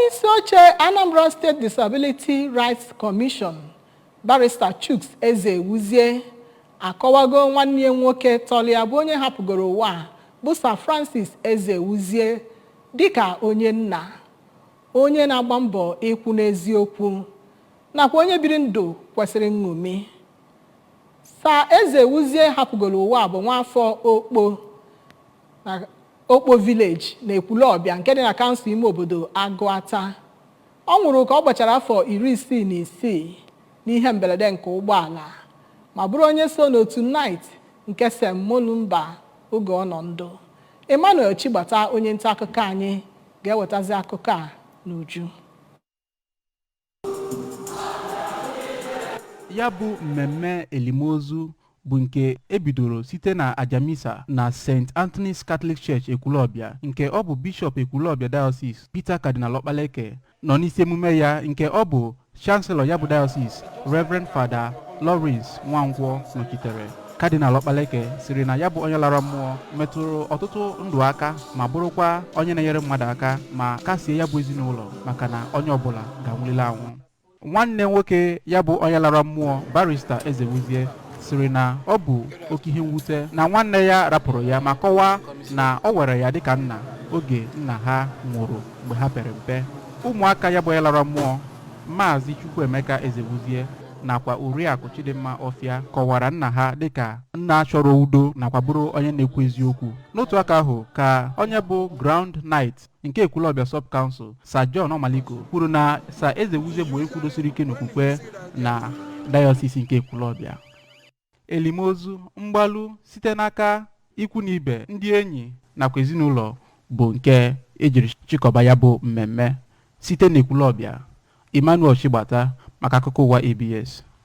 Onye isi oche Anambra State Disability Rights Commission, Barrister Chuks Ezewuzie, akọwago nwanne ya nwoke tọrọ ya, bụ onye hapụgoro ụwa a, bụ Sir Francis Ezewuzie, dịka onye nna, onye na-agba mbọ ịkwụ n'eziokwu, nakwa onye biri ndụ kwesịrị nṅomi. Sir Ezewuzie hapụgoro ụwa bụ nwaafọ Okpo na Okpo Village na Ekwulọbịa nke dị na kansụl ime obodo Agụata. Ọ nwụrụ ka ọ gbachara afọ 66 n'ihe mberede nke ụgbọala, ma bụrụ onye so n'otu Knight nke St. Mulumba oge ọ nọ ndụ. Emmanuel Chigbata, onye nta akụkọ anyị, ga-ewetazi akụkọ a n'uju. Ya bụ mmemme elimozu bụ nke ebidoro site na ajamisa na St. Anthony's Catholic Church, Ekwulọbịa, nke ọ bụ Bishọp Ekwulọbịa Diocese, Peter Cardinal Okpaleke, nọ n'isi emume ya, nke ọ bụ Chancellor ya bụ Diocese, Reverend Father Lawrence Nwankwọ, nọchitere. Cardinal Okpaleke siri na ya bụ onye lara mmụọ metụrụ ọtụtụ ndụ aka, ma bụrụkwa onye na-enyere mmadụ aka, ma kasie ya bụ ezinụlọ, maka na onye ọbụla ga-anwụlili anwụ. Nwanne nwoke ya bụ onye lara mmụọ, Barrister Ezewuzie, siri na ọ bụ oke ihe mwute na nwanne ya rapụrụ ya, ma kọwaa na ọ were ya dịka nna oge nna ha nwụrụ mgbe ha pere mpe. Ụmụaka ya bụ onye lara mmụọ, Maazị Chukwuemeka Ezewuzie nakwa Oriakụ Chidimma Ọfịa, kọwara nna ha dịka nna chọrọ udo nakwa bụrụ onye na-ekwu eziokwu. N'otu aka ahụ ka onye bụ Grand Knight nke Ekwulọbịa Sub Council, Sir John Ọmaliko, kwuru na Sir Ezewuzie bụ onye kwudosiri ike n'okwukwe na Diocese nke Ekwulọbịa. Elimozu mgbalụ site n'aka ikwu na ibe, ndị enyi nakwa ezinụlọ bụ nke ejiri chịkọba ya bụ mmemme. Site n'Ekwulọbịa, Emmanuel Chigbata maka akụkọ ụwa ABS.